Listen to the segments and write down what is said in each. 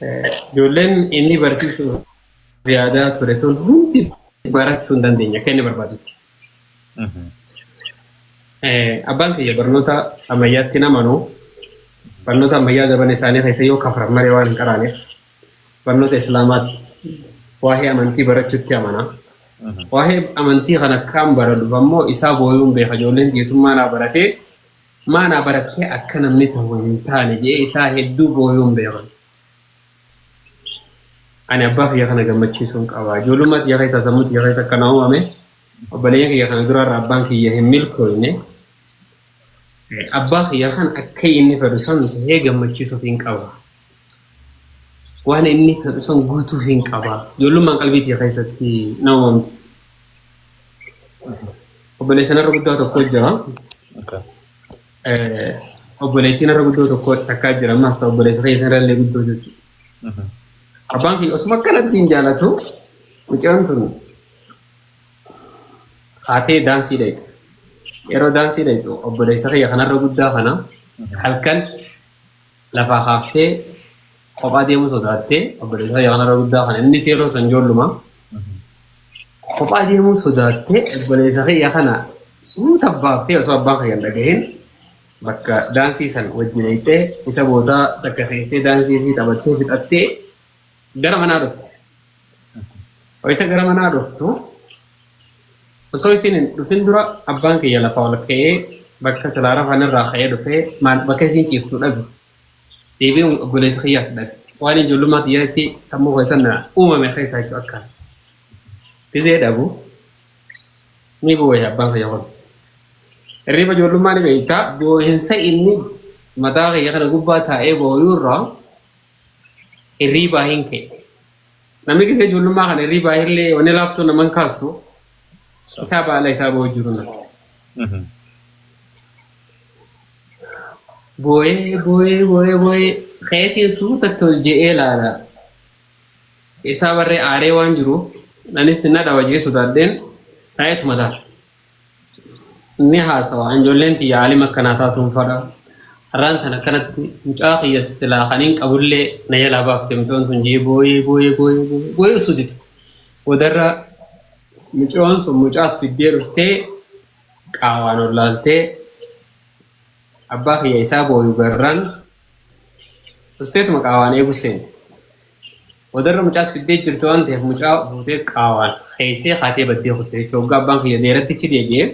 Ijoolleen inni barsiisuuf yaadaa ture tun hundi barachuu hin dandeenye akka inni barbaadutti. Abbaan kiyya barnoota ammayyaatti hin amanu. Barnoota ammayyaa zabana isaanii keessa yoo kafran malee waan hin qaraaneef barnoota islaamaatti waa'ee amantii barachuutti amana. Waa'ee amantii kana akkaan baradhuuf ammoo isaa booyuun beeka ijoolleen tiyyutummaa naa baratee maa naa barattee akka namni ta'u hin taane jedhee isaa hedduu booyuun beekan. Ani abbaa kiyya kana gammachiisuun qaba. Ijoollummaa tiyya keessaa sammuu tiyya keessa akkana uumame. Obboleeyyan kiyya kana duraarra abbaan kiyya hin milkooyne. Abbaa kiyya kan akka inni fedhu san tahee gammachiisuuf hin qaba. Waan inni fedhu san guutuuf hin qaba. Ijoollummaan qalbii tiyya keessatti na uumamte. Obboleessa narra guddaa tokko jira. Obboleettiin narra guddoo tokko takkaa jira. Ammas ta'u obboleessa keessa irra guddoo jechuudha. Abbaan kiyya osuma akkanatti hin jaalatu mucaan tun haatee daansii dhayxe. Yeroo daansii dhayxu obboleessa kiyya kanarra guddaa kana halkan lafaa kaaftee kophaa deemuu sodaattee obboleessa kiyya kanarra guddaa kana innis yeroo san ijoolluma kophaa deemuu sodaattee obboleessa kiyya kana suuta baaftee osoo abbaan kiyya hin dhagahin bakka daansii san wajjin dhayxee isa boodaa takka keessee daansii isii taphattee fixattee gara manaa dhufte. Wayita gara manaa dhuftu osoo isin hin dhufin dura abbaan kiyya lafa ol ka'ee bakka silaa rafan irraa ka'ee dhufee maal bakka isin ciiftu dhabe. Deebiin obboleessa kiyyaas dhabe. Waan ijoollummaa kiyyaatti sammuu keessan na uumame keessaa jechuudha akkaan. Gizee dhabu ni boo'e abbaan kiyya kun. Hirriba ijoollummaa ni beektaa boo'insa inni mataa kiyya kana gubbaa taa'ee boo'uu irraa hirriibaa hin ka'e. Namni gisee ijoollummaa kana hirriibaa illee wanni laaftuu naman kaastu isaa baala isaa boo'u jiru natti. Boo'ee boo'ee boo'ee boo'ee keetiin suutatti ol je'ee laala. Isaa barree aaree waan jiruuf anis na dhawa je'ee sodaadheen taa'eetuma laala. Ni haasawa. Ijoolleen tiyya aalima akkanaa taatuun fadha. Har'aan tan akkanatti mucaa kiyya silaa kan hin qabullee na jalaa baafte mucoon tun jee booyee booyee booyee booyee booyee osoo dide. Boodarra mucoon sun mucaas fiddee dhuftee qaawaan ol laaltee abbaa kiyya isaa booyu garraan usteetuma qaawaan eegu seente. Boodarra mucaas fiddee jirti waan ta'eef mucaa fuutee qaawaan keessee kaatee baddee kutte jechuudha. Waggaa abbaan kiyya dheerattichi deebi'ee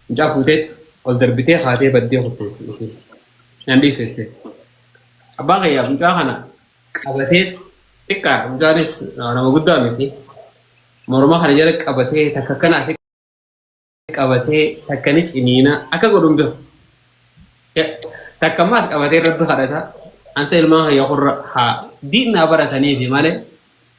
mucaa fuuteet ol darbitee kaatee baddee kutte jechuudha isiin. Nan dhiisu jettee. Abbaan kiyya mucaa kana qabateet xiqqaadha. Mucaanis nama guddaa miti. Morma kana jala qabatee takka akkana asii qabatee takka ni ciniina akka godhu hin beeku. Takka ammaas qabatee rabbi kadhata. Ansa ilmaan kiyya kurra haa diinaa barataniifi malee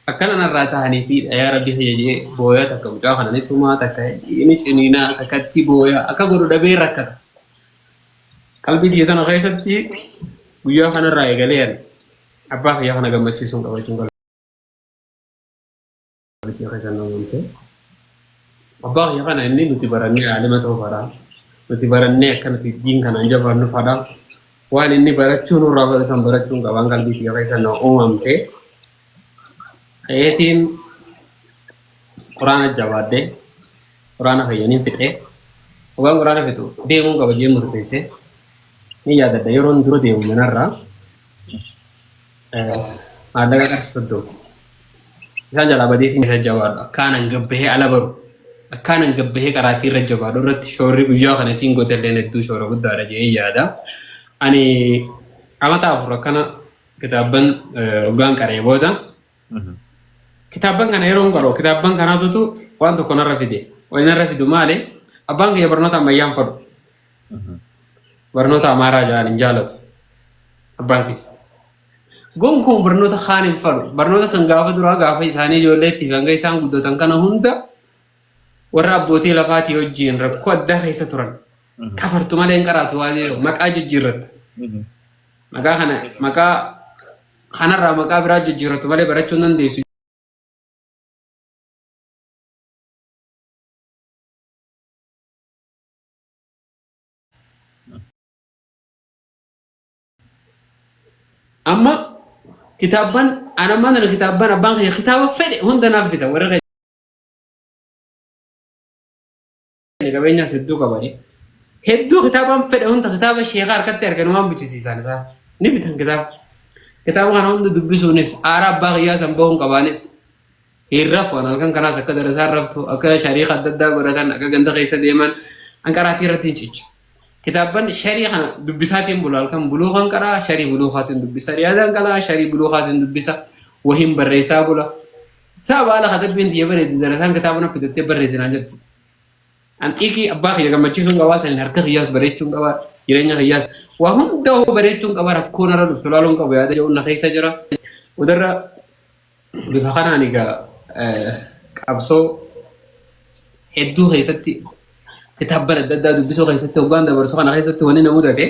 akkana narraa tahaniifi yaa rabbi kiyya jee booyaa takka mucaa kana ni tumaa takka ni ciniinaa takka itti booyaa akka godhu dhabee rakkata. Qalbii tiyya tana keessatti guyyaa kanarraa eegalee ani abbaa kiyya kana gammachiisuun qabachuun qalbii keessa na uumamte. Abbaa kiyya kana inni nuti barannee aalima ta'uu fadha. Nuti barannee akka nuti diin kanaan jabaannu fadha. Waan inni barachuu nurraa fedhu san barachuun qabaan qalbii kiyya keessa na uumamte. Ka'eetiin quraana jabaadhee quraana fayyaniin fixee waan quraana fixu deemuun qaba jee murteessee ni yaadadha yeroon dura deemu manarraa maallaqa qarshii 30 isaan jalaa badeetiin isa jabaadhu akkaanan gabbahee ala baru akkaanan gabbahee qaraatii irra jabaadhu irratti shoorri guyyaa kana isiin goote illee hedduu shoora guddaadha jedhee yaada. Ani amata 4 akkana kitaabban hoggaan qaree booda kitaabban kana yeroon qaru kitaabban kanaatutu waan tokko narra fide. Wanni narra fidu maali? Abbaan kiyya barnoota ammayyaan fadhu. Barnoota Amaaraa ja'an hin jaalatu. Abbaan kiyya. Gonkumaa barnoota kaan hin fadhu. Barnoota san gaafa duraa gaafa isaanii ijoolleetiif hanga isaan guddatan kana hunda warra abbootii lafaatii wajjin rakkoo addaa keessa turan. Kafartu malee hin qaraatu waan jedhu maqaa jijjiirratta. Maqaa kana maqaa kanarraa maqaa biraa jijjiirrattu malee barachuu hin dandeessu. Amma Kitaabban anammaan tana kitaabban abbaan kiyya kitaaba fedhe hunda naaf bita warri keenya qabeenyaas hedduu qabani. Hedduu kitaabaan fedhe hunda kitaaba sheekaa harkatti argan waan bichisiisan isaa ni bitan kitaaba. Kitaaba kana hunda dubbisuunis aara abbaa kiyyaa san bahuun qabaanis hin rafu an halkan kanaas akka darasaan raftu akka shariika adda addaa godhatan akka ganda keessa deeman an qaraatii irratti hin cicha. Kitaabban sharii kana dubbisaatiin bula halkan buluukan qaraa sharii buluukaatiin dubbisa riyaadaan qaraa sharii buluukaatiin dubbisa wahiin barreessaa bula. Isaa baala katabbiin tiyya bareeddi darasaan kitaaba na fidattee barreessinaan jetti. An xiiqii abbaa kiyya gammachiisuun qabaa saniin harka kiyyaas bareechuun qabaa jireenya kiyyaas waa hunda hoo bareechuun qaba rakkoo narra dhuftu laaluun qabu yaada jedhuun na keessa jira. Wadarra bifa kanaan egaa qabsoo hedduu keessatti kitaabban adda addaa dubbisuu keessatti hoggaan dabarsu kana keessatti wanni na mudate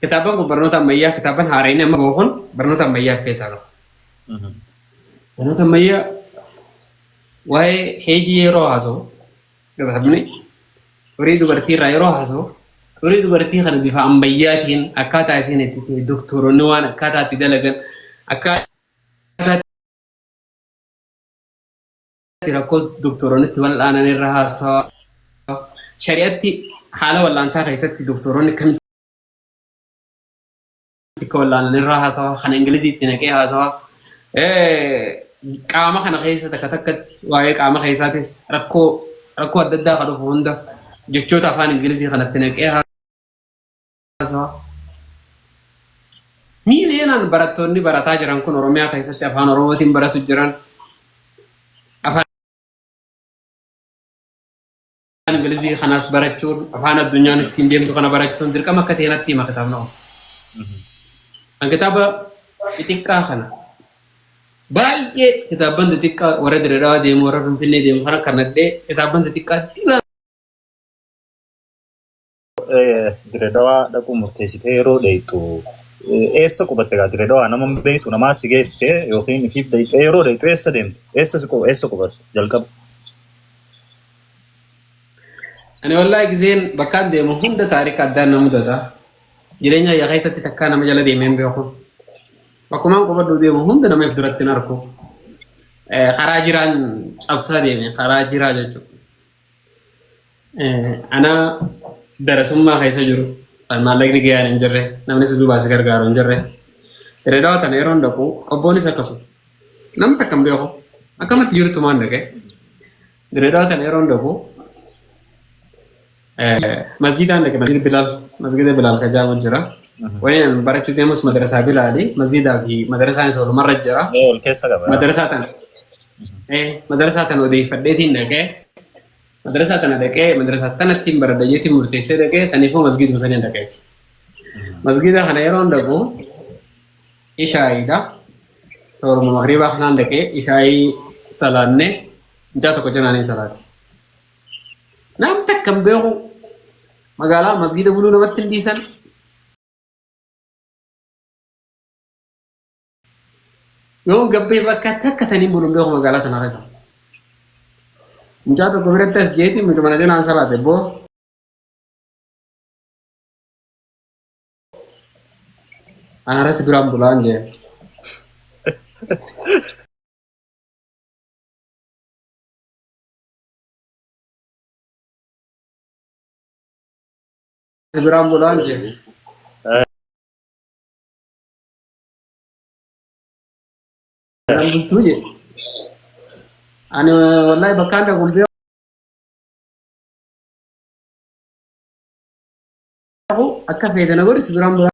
kitaabban kun barnoota ammayyaa kitaabban haaraan amma bahu kun barnoota ammayyaa of keessaa qaba. Barnoota ammayyaa waa'ee heejii yeroo haasa'u gabaabni xurii dubartii irraa yeroo haasa'u xurii dubartii kana bifa ammayyaatiin akkaataa isiin itti ta'e doktoroonni waan akkaataa itti dalagan akkaataa rakkoo doktoroonni itti wal'aanan irra haasawa. Shari'atti haala wal'aansaa keessatti doktoroonni akkamitti akka wal'aanan irra haasawa. Kana Ingiliziitti naqee haasawa. Qaama kana keessa takka takkatti waa'ee qaama keessaatis rakkoo rakkoo adda addaa kan dhufu hunda jechoota afaan Ingilizii kanatti naqee haasawa. Miiliyoonaan barattoonni barataa jiran kun Oromiyaa keessatti afaan Oromootiin baratu jiran. Afaan Ingilizii kanaas barachuun afaan addunyaan ittiin deemtu kana barachuun dirqama akka ta'e natti hima kitaabni kun. An kitaaba xixiqqaa kana baay'ee kitaabban xixiqqaa warra Dirredawaa deemu warra Finfinnee deemu kana kan nadhee kitaabban xixiqqaa dila Diredawaa dhaquu murteessitee yeroo dheeyxu eessa qubatte gaa Diredawaa nama hin beektu namaa si geesse yookiin ifiif dheeyxee yeroo dheeyxu eessa deemte eessa si eessa qubatte jalqaba. Ani wallaahi giseen bakkaan deemu hunda taarika addaan na mudata. Jireenya kiyya keessatti takkaa nama jala deemee hin beeku. Bakkumaan qubadhu deemu hunda nama if duratti hin arku. Karaa jiraan cabsaa deeme karaa jiraa jechuudha. Ana darasummaa keessa jiru maallaqni gahaan hin jirre namni si duubaa si gargaaru hin jirre. Dirreedawaa tana yeroon dhaqu qobboonis akkasuma. Namni takka hin beeku. Akkamatti jirtu maan dhaqe. Dirreedawaa tana yeroon dhaqu masjidaan dhaqe masjida Bilaal masjida Bilaal ka jaamu jira. Wani an barachuu deemus madrasaa Bilaali masjidaa fi madrasaan isa walumarra jira. Ol keessa qaba. Madrasaa tana madrasaa tana odeeffadheetiin dhaqee madrasaa tana dhaqee madrasaa tanatti hin baradha jeetiin murteessee dhaqee saniifuu masgiiduma saniin dhaqee jechuudha. Masgiida kana yeroon dhaqu ishaayiidha. Tooruma magriibaa kanaan dhaqee ishaayii salaannee mucaa tokko cinaaniin salaate. Namni takka hin beeku magaalaa masgiida buluu namatti hin dhiisan. Yoon gabbee bakka takka taniin buluun beeku magaalaa tana keessa. Mucaa tokko biratti as jeeti mucuma na jalaan salaate boo. Ana si biraan bulaan jee. Si biraan bulaan jee. Biraan bultuu jee. Ani wallahi bakkaan dhaqu hin beeku akka feete na godhi si biraan bulaa.